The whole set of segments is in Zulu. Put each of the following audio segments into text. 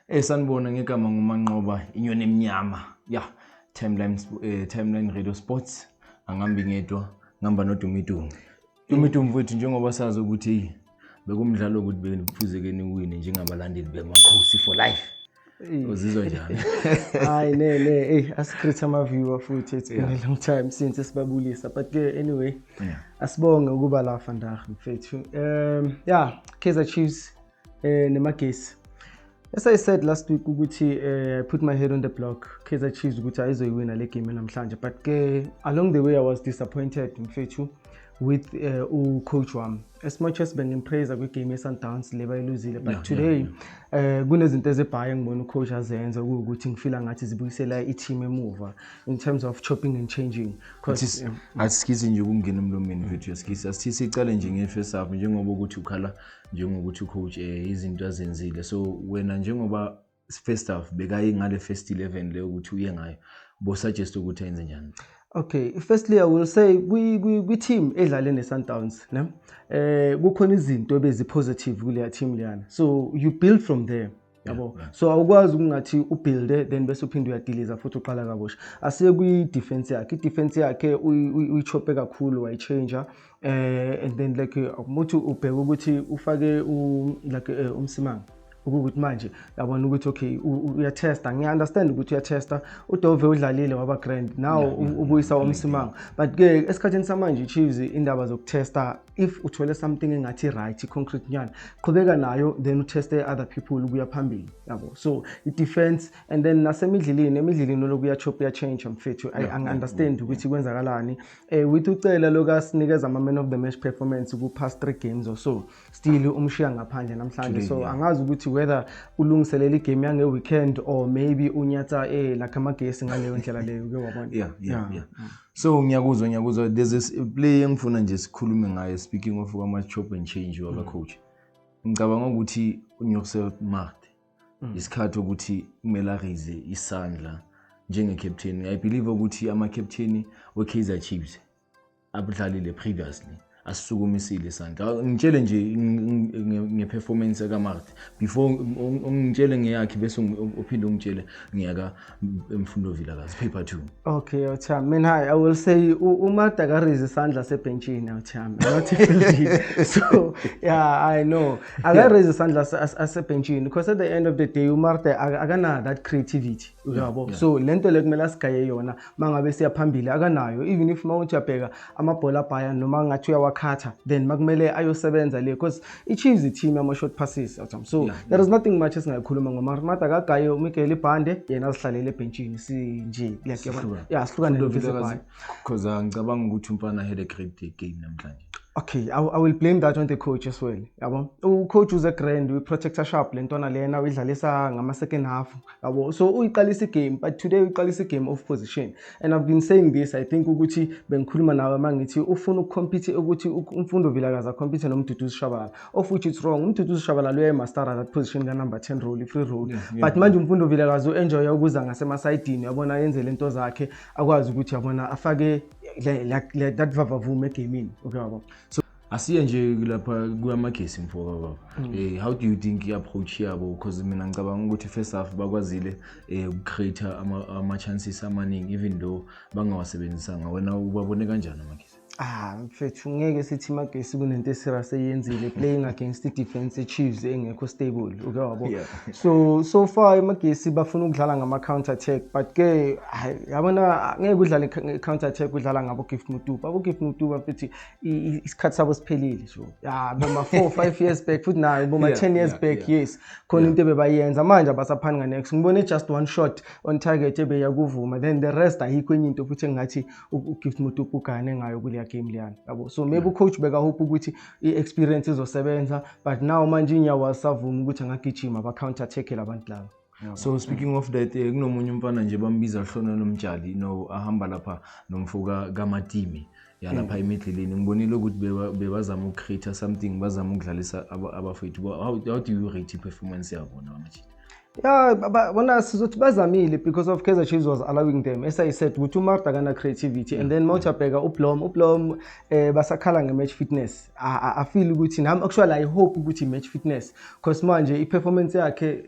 Sanibona, ngegama nguManqoba Inyoni Emnyama. Yeah, Timeline Timeline Radio Sports. Angihambi ngedwa, ngihamba noDumidumi. Dumidumi mfowethu, njengoba sazi ukuthi bekumdlalo ukuthi bekufuze niwine njengabalandeli beMakhosi for life. Uzizwa njani? Hayi, ne, hey, asi-greet ama-viewer futhi. It's been a long time since sibabulisa, but ke anyway, asibonge ukuba la vandag, mfethu. Yeah, Kaizer Chiefs neMagesi. As I said last week ukuthi I put my head on the block, Kaizer Chiefs ukuthi ayizoyiwina le game namhlanje, but ke along the way I was disappointed, mfethu, with u-coach wami. As much as bengimpraise kwi-game ye-Sundowns le bayiluzile, but today kunezinto ezibhaye engibona ucoach azenza ukuthi ngifila ngathi zibuyisela i-team emuva in terms of chopping and changing. 'Cause, Asisikisi nje ukungena emlomeni, mfethu, asikisi. Asithi sicale nje nge-first half, njengoba ukuthi ukhala njengokuthi ucoach izinto azenzile. So wena, njengoba first half bekaye ngale first 11 leyo ukuthi uye ngayo, bo-suggest ukuthi ayenze njani? Okay, firstly I will say kwi team edlale ne-Sundowns, ne? Kukhona izinto ebezi positive kuleya team leyana. So you build from there. Yabo. So awukwazi ukungathi ubuilde then bese uphinde uyadiliza futhi uqala kabusha. Asiye kwi defense yakhe. I-defense yakhe uyichope kakhulu, wayichange, and then like umuthi ubheka ukuthi ufake like uMsimanga ukuthi manje yabona ukuthi okay, uyatesta. Ngiya-understand ukuthi uyatesta. UDove udlalile waba grand, now ubuyisa uMsimanga, but ke esikhathini samanje i-Chiefs, indaba zokutesta, if uthole something engathi right, i-concrete nyana, qhubeka nayo, then uteste other people ukuya phambili, yabo. So i-defense and then nasemidlilini, emidlilini lokhu uyachop, uyachange, mfethu. Angi-understand ukuthi kwenzakalani with uCele lokasinikeza ama-man of the match performance ku-past three games or so, still umshiya ngaphandle namhlanje. Today, so angazi ukuthi whether ulungiselela igame yange-weekend or maybe unyatsa like Amagesi ngaleyo ndlela leyo, ke wabona. Yeah. So ngiyakuzwa. There's this play engifuna nje sikhulume ngayo, speaking of kwama-chop and change waka-coach. Ngicabanga ukuthi uNyose Maart isikhathi ukuthi kumele araise isandla njenge-captain. I believe ukuthi ama-captain we-Kaizer Chiefs abudlalile previously asisukumisile isandla. Ngitshele nje nge-performance kaMaart before ungitshele ngeyakhe, bese uphinde ungitshele ngeyaka Mfundo Vilakazi, paper 2. Okay, awuthami. Mina, hi, I will say uMaart akaraise isandla sebhentshini, awuthami. Not efieldini. So, yeah, I know. Akaraise isandla asebhentshini because at the end of the day uMaart akana that creativity. Uyabo. So lento le kumele asigaye yona mangabe siya phambili akanayo, even if mawuthi uyabheka amabhola abhaya noma ngathi uyawakhatha, then makumele ayosebenza le because i-Chiefs i-team yama short passes, awuthami. So there is nothing much esingayikhuluma ngoMaart. Maart akagaye uMiguel ibhande, yena azihlalele ebhentshini, si nje like yabona. Sihlukane. Yeah, sihlukane Mfundo nento Vilakazi, ezibhayo. Because ngicabanga ukuthi umfana had a great day game namhlanje. Okay, I will blame that on the coach as well. Yabo. U-coach uze grand, uyi-protector sharp lentwana lena, uyidlalisa ngama second half. Yabo. So uyiqalisa igame, but today uyiqalisa igame off position. And I've been saying this, I think ukuthi bengikhuluma nawe mangithi ufuna ukucompete ukuthi uMfundo Vilakazi acompete noMduduzi Shabalala. Of which it's wrong. UMduduzi Shabalala uyayimaster that position ka number 10 role, free role. But manje uMfundo Vilakazi uenjoy ukuza ngasemasayidini, yabona, yenze lento zakhe, akwazi ukuthi yabona afake like that vavavuma egamini. Okay, yabo. Asiye nje lapha kuyaMagesi, mfoka baba. How do you think i-approach yabo? Because mina ngicabanga ukuthi first half bakwazile ukucreate ama chances amaningi even though bangawasebenzisanga. Wena ubabone kanjani Amagesi? Ah, mfethu, ngeke sithi Magesi kunento eserious eyenzile playing against i-defense ye-Chiefs engekho stable, uke wabo. So far iMagesi bafuna ukudlala ngama counter attack, but ke hayi, yabona, ngeke udlale counter attack udlala ngabo Gift Motupa. Abo Gift Motupa, mfethu, isikhathi sabo siphelile. So ya boma 4 5 years back futhi nayo boma 10 years back, yes, khona into ebebayenza. Manje abasaphani nga next. Ngibone just one shot on target ebeya kuvuma, then the rest ayikho enye into futhi engathi uGift Motupa ugane ngayo kuleya game leyana, yabo. So maybe ucoach beka hope ukuthi i-experience izosebenza, but now manje inyawo asavuma ukuthi angagijima ba counter attack labantu laba. So speaking of that, kunomunye umfana nje bambiza Hlona Nomtshali no ahamba lapha nomfoka kaMatimi yalapha emidleleni. Ngibonile ukuthi bebazama ukucreate something, bazama ukudlalisa abafethu. How do you rate i-performance yabo namajita? Yeah, bona sizothi bazamile because of Kaizer Chiefs was allowing them. As I said, ukuthi uMaart akana creativity and then mawuthi abheka uBlom basakhala nge-match fitness. I feel ukuthi nami actually I hope ukuthi match fitness because manje i-performance yakhe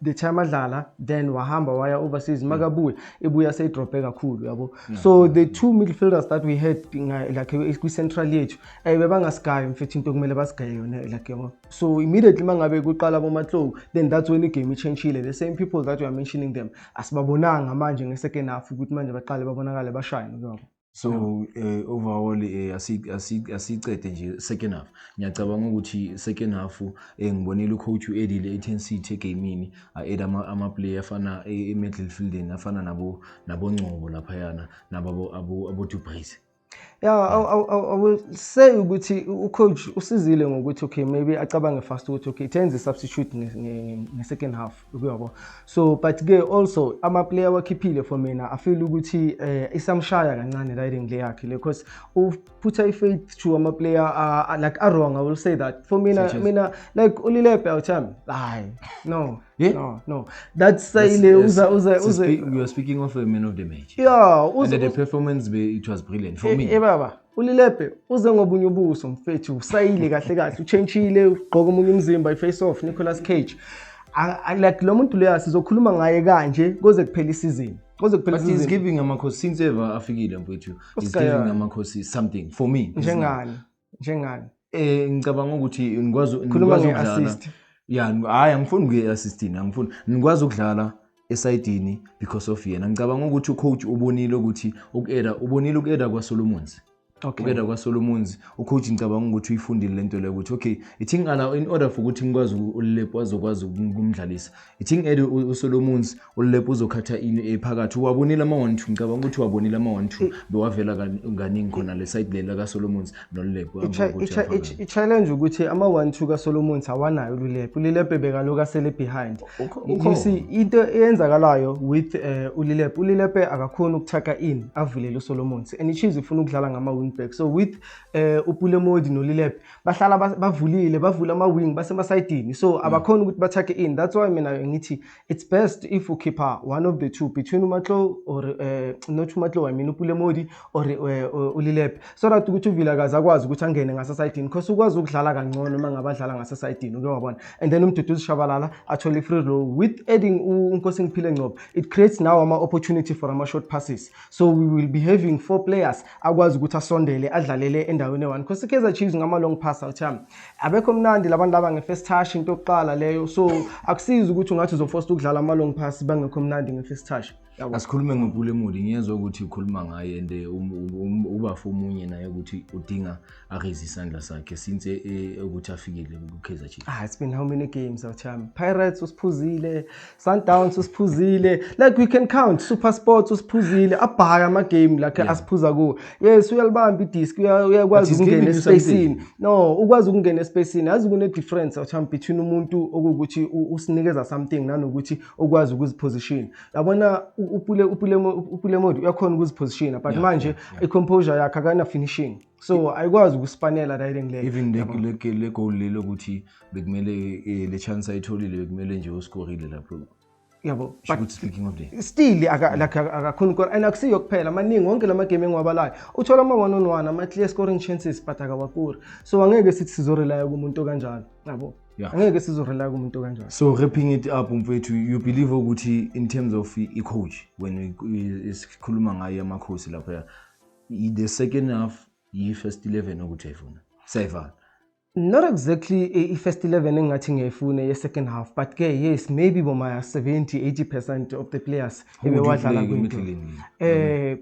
the time adlala, then wahamba waya overseas, makabuya ebuya seyidrope kakhulu, yabo. So the two midfielders that we had like kwi-central yethu, bebangasigayi, mfethu, into okumele basigaye yona, like, yabo. So immediately mangabe kuqala boMatlou, then that's when igame ichangile. The same people that we are mentioning them, asibabonanga manje nge-second half ukuthi manje baqale babonakale bashine, yabo. So overall, asicede nje second half. Ngiyacabanga ukuthi second half, ngibonile ucoach u-addile intensity egamini, a-add ama-player afana e-midfieldini afana nabo Ngcobo laphayana, nabo abo Du Preez. Yeah, I will say ukuthi ucoach usizile ngokuthi, okay, maybe acabange fast ukuthi, okay, tenze substitute nge-second half, uyabo. So but ke also ama-player awakhiphile, for mina I feel ukuthi isamshaya kancane riding le yakhe le, because uphutha i-faith to ama-player like a-wrong, I will say that. For mina, Such as? mina like uLilepe, awuthami, hayi, no. Yeah? No, that's sayile uza uza uze We are speaking of a man of the match. Yeah, uze And the performance, it was brilliant for me. Eh baba, uLilepe uze ngobunye ubuso, mfethu, usayile kahle kahle, uchentshile, ugqoka omunye umzimba, i-face off Nicolas Cage. Like lo muntu leya sizokhuluma ngaye kanje kuze kuphela isizini, kuze kuphela But he's isizini. giving Amakhosi, since ever afikile, mfethu, he's Usigaya. giving Amakhosi something for me. Njengani, njengani? Ngicabanga ukuthi ngikwazi Khuluma ngikwazi ukudlala. nge-assist. Yeah, hayi, angifuni kuye-assistini, angifuni. Ngikwazi ukudlala esayidini because of yena. Ngicabanga ukuthi ucoach ubonile ukuthi uku-adda, ubonile uku-adda kwaSolomons. Uku-adda kwaSolomons, ucoach ngicabanga ukuthi uyifundile lento leyo ukuthi, okay, ithi ngala in order for ukuthi ngikwazi uLilepo azokwazi ukumdlalisa. Ithi ngi-add uSolomons, uLilepo uzokhatha ini ephakathi. Wabonile ama 1-2, ngicabanga ukuthi wabonile ama 1-2 bewavela kaningi khona le side lela kaSolomons noLilepo. I-challenge ukuthi ama-1-2 kaSolomons awanayo uLilepe. ULilepe bekaloku asele behind. You see, into eyenzakalayo with uLilepe, uLilepe akakhoni ukuthaka in avulele uSolomons, and i-Chiefs ifuna ukudlala ngama-wing back. So with uPule Mmodi noLilepe bahlala bavulile, bavula ama-wing basemasayidini, so abakhoni ukuthi bathake in. That's why mina ngithi it's best if ukhipha one of the two between uMatlo or not uMatlo, I mean uPule Mmodi or uLilepe, so that ukuthi uVilakazi akwazi ukuthi angene ngasesayidini, because ukwazi ukudlala kangcono uma ngabe adlala ngasesayidini, uke wabona. And then uMduduzi Shabalala athole i-free role. With adding uNkosingiphile Ngcobo, it creates now ama-opportunity for ama-short passes, so we will be having four players akwazi ukuthi asondele adlalele endaweni eyi-one, because i-Kaizer Chiefs ngama-long pass, awuthami, abekho mnandi labantu laba nge-first touch, into yokuqala leyo. So akusizi ukuthi ungathi uzoforce ukudlala ama-long pass bangekho mnandi nge-first touch, yabo. Asikhulume ngoPule Mmodi. Ngiyezwa ukuthi ukhuluma ngaye and ubafa omunye naye ukuthi udinga araise isandla sakhe since ukuthi afikile ku-Kaizer Chiefs. Ah, it's been how many games, awuthami? Pirates usiphuzile, Sundowns usiphuzile, like we can count, Super Sports usiphuzile, abhaya ama-game like asiphuza kuwo. Yes, uyalibamba idisk, uyakwazi But he's ukungena giving you espacini. Something. No, ukwazi ukungena espacini. Yazi kune-difference, awuthami, between umuntu okuwukuthi usinikeza something nanokuthi ukwazi ukuziposition. Yabona, uPule Mmodi uyakhona ukuzipositiona, but manje i-composure yakhe akana finishing. So ayikwazi ukuspanela riding leg. Even le goal lelo ukuthi bekumele le chance ayitholile, bekumele nje uscorile lapho. Yabo. Sho But ukuthi speaking of the still aka like akakhoni ukukora, and akusiyo kuphela, amaningi wonke lama game engiwabalayo uthola ama 1 on 1, ama clear scoring chances, but akawakori. So angeke sithi sizorelaya kumuntu kanjalo, yabo. Angeke sizorelaya kumuntu kanjalo. So wrapping it up, mfethu, you believe ukuthi in terms of i-coach, when sikhuluma ngayo Amakhosi lapha, the second half yi-first 11 ukuthi ayifuna sayivala? Not exactly i-first 11 engingathi ngiyayifuna ye-second half, but ke yes, maybe boma 70 80% of the players Who would you ebewadlala play kwinto.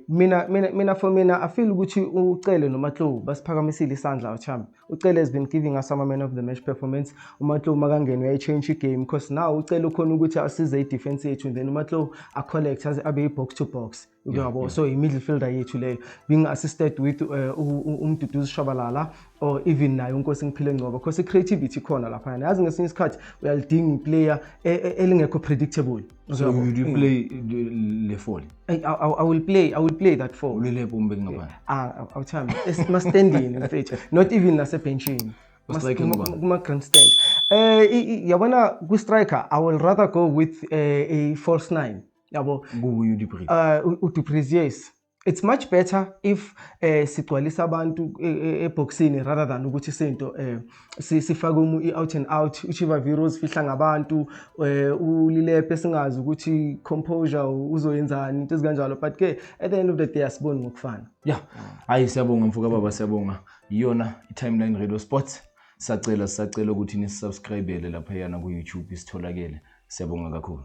emidleleni? Mina for mina I feel ukuthi uCele noMatlou basiphakamisile isandla, awuthami. UCele has been giving us ama man of the match performance. UMatlou makangena uyayichange igame, because now uCele ukhona ukuthi asize i-defense yethu and then uMatlou a-collect aze abe i-box to box. Uyabo, so i-midfielder yethu leyo being assisted with uMduduzi Shabalala or even naye uNkosingiphile Ngcobo, because i-creativity ikhona lapha. Yazi ngesinye isikhathi uyalidinga iplayer elingekho predictable. So Uyabo? you do play le four? I will play that four. ULilepo umbeke ngaphandle? Ah, awuthami, esimastandini, mfethu, not even nasebenchini. Striker ngubani? Kuma grandstand. Yabona ku striker I will rather go with a false nine. Yabo. Kubuye uDu Preez? uDu Preez, yes. It's much better if sigcwalisa abantu eboxini rather than ukuthi sento sifake i-out and out uChivaviro uzifihla ngabantu, uLilepo singazi ukuthi composure uzoyenzani, into ezikanjalo. But ke at the end of the day asiboni ngokufana. Yeah, hayi, siyabonga mfoka baba, siyabonga. Iyona i-Timeline Radio Sports. Sacela ukuthi nisubscribele laphayana ku-YouTube, isitholakele. Siyabonga kakhulu.